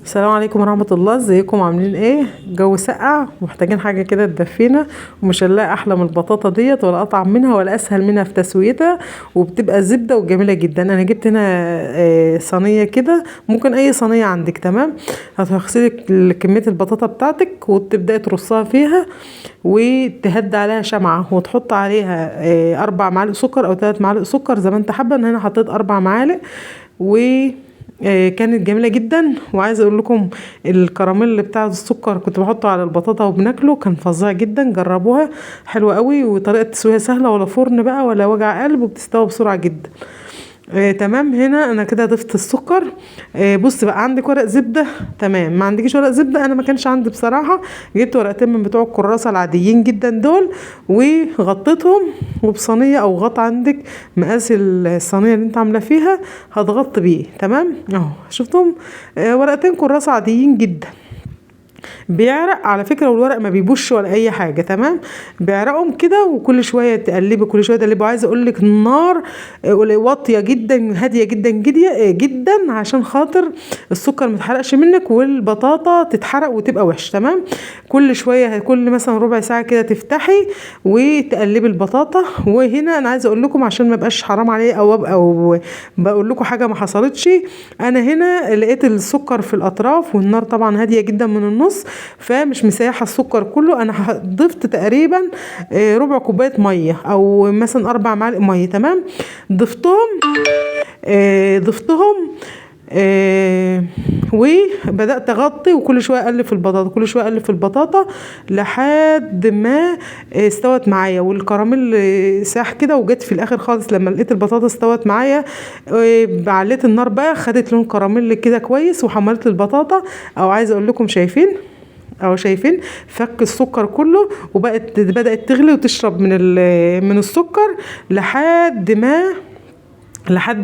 السلام عليكم ورحمة الله. ازيكم عاملين ايه؟ الجو سقع ومحتاجين حاجة كده تدفينا، ومش هنلاقي احلى من البطاطا ديت ولا اطعم منها ولا اسهل منها في تسويتها، وبتبقى زبدة وجميلة جدا. انا جبت هنا صينية كده، ممكن اي صينية عندك، تمام. هتغسلي كمية البطاطا بتاعتك وتبدأي ترصها فيها، وتهدي عليها شمعة، وتحط عليها 4 معالق سكر او 3 معالق سكر زي ما انت حابة. انا هنا حطيت 4 معالق و كانت جميلة جدا. وعايزه اقول لكم الكراميل بتاع السكر كنت بحطه على البطاطا وبناكله، كان فظيع جدا. جربوها، حلوة قوي، وطريقه تسويها سهلة، ولا فرن بقى ولا وجع قلب، وبتستوي بسرعة جدا. تمام. هنا انا كده ضفت السكر. بص بقى، عندك ورق زبدة؟ تمام. ما عندكيش ورق زبدة؟ انا ما كانش عندي بصراحة، جبت ورقتين من بتوع الكراسة العاديين جدا دول وغطيتهم، وبصينيه او غطا عندك مقاس الصينية اللي انت عامله فيها هتغطي بيه، تمام. اهو شفتم؟ ورقتين كراسة عاديين جدا، بيعرق على فكرة، والورق ما بيبوش ولا اي حاجة، تمام. بيعرقهم كده، وكل شوية تقلبي كل شوية تقلبي. وعايزه اقول لك النار واطية جدا، هادية جدا جدا جدا، عشان خاطر السكر ما يتحرقش منك والبطاطا تتحرق وتبقى وحش، تمام. كل شوية، كل مثلا ربع ساعة كده تفتحي وتقلبي البطاطا. وهنا انا عايزه اقول لكم عشان ما بقاش حرام عليه او ابقى بقول لكم حاجة ما حصلتش، انا هنا لقيت السكر في الاطراف والنار طبعا هادية جدا من النص، فمش مسيحه السكر كله. انا ضفت تقريبا ربع كوباية مية او مثلا 4 معالق مية، تمام. ضفتهم وبدات اغطي، وكل شوية اقلب في البطاطا، كل شوية اقلب في البطاطا لحد ما استوت معايا، والكراميل ساح كده. وجت في الاخر خالص لما لقيت البطاطا استوت معايا، عليت النار بقى، خدت لون كراميل كده كويس، وحمرت البطاطا. او عايزه اقول لكم شايفين او شايفين فك السكر كله، وبقت بدأت تغلي وتشرب من السكر لحد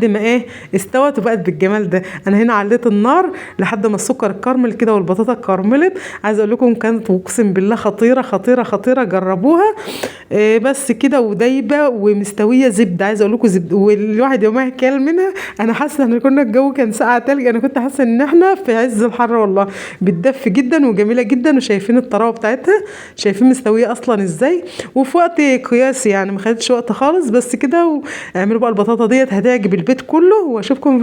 ما ايه استوت وبقت بالجمال ده. انا هنا عليت النار لحد ما السكر اتكرمل كده والبطاطا اتكرملت. عايزه اقول لكم كانت اقسم بالله خطيرة خطيرة خطيرة، جربوها. بس كده، ودايبه ومستويه زبدة. عايزه اقول لكم زبدة، والواحد يومها كل منها. انا حاسه ان كنا الجو كان ساقع تلج، انا كنت حاسه ان احنا في عز الحر والله. بتدفي جدا وجميلة جدا، وشايفين الطراوه بتاعتها، شايفين مستوية اصلا ازاي، وفي وقت قياسي يعني ما خدتش وقت خالص. بس كده، واعملوا بقى البطاطا ديت هتعجب البيت كله. واشوفكم في